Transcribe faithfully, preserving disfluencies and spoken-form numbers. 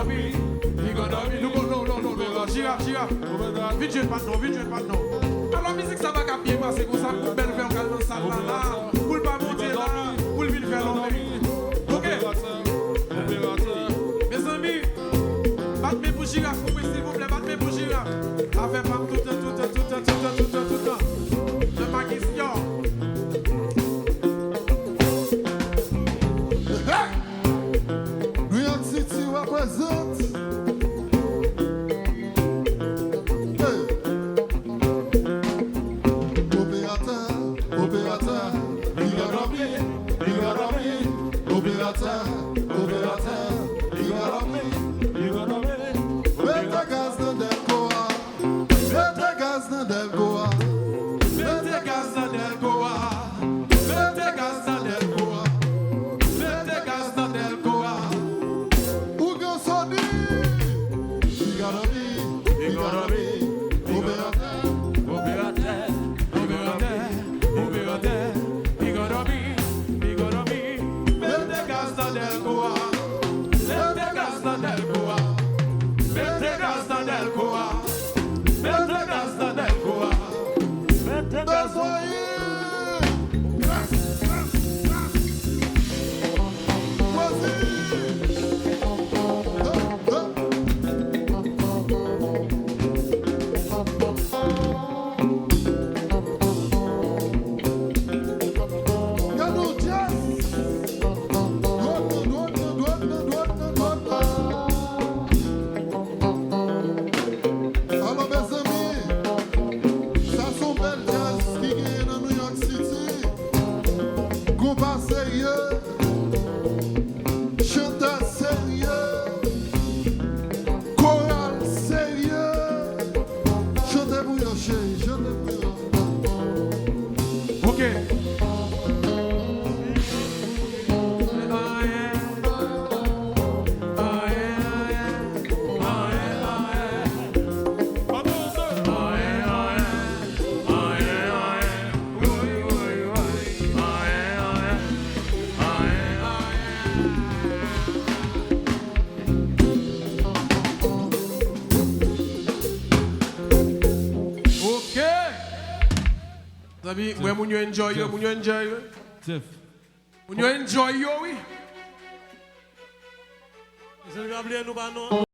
Li gon dòmi, nou gon, non, non, non, non, non, jiraf, jiraf. Vin jwe pa non, vin jwe pa non. Alò, mizik sa pa ka byen pase konsa pou bèl fè yon kal nan sal la, la. Pou l pa monte la, pou l vin fè lonmen. Ok. Mezanmi, bat men pou jiraf pou mwen, silvouplè, bat men pou jiraf. Afè pa m toutan, toutan, toutan, toutan, toutan, toutan. Nan makis, yo. Hey! New York City represent. Hey. Operatè, operatè, piga dòmi, piga dòmi. Operatè, operatè, piga dòmi, piga dòmi. Mete gaz nan dèko a. Mete gaz nan dèko a. Mete gaz nan dèko a. Mete gaz nan dèko a. Mete gaz nan dèko a. Ou gen soni. Piga dòmi. Piga dòmi. Operatè. Operatè. Operatè. Operatè. Piga dòmi. Piga dòmi. Mete gaz nan dèko a. Mete gaz nan dèko a. Mete gaz nan dèko a. Mete gaz nan dèko a. Mete gaz. Dèko a. Gade yon djaz. Alò, mezanmi, sa se yon bèl djaz ki genyen nan New York City. Konpa serye, chantè serye, koral serye. Chante pou yo, cheri, chante pou yo. Ok. Ok. Zanmi, mwen moun yo enjoy yo, moun yo enjoy yo. Jeff. Moun yo enjoy yo, wi. Mezanmi, pa bliye nou pa non.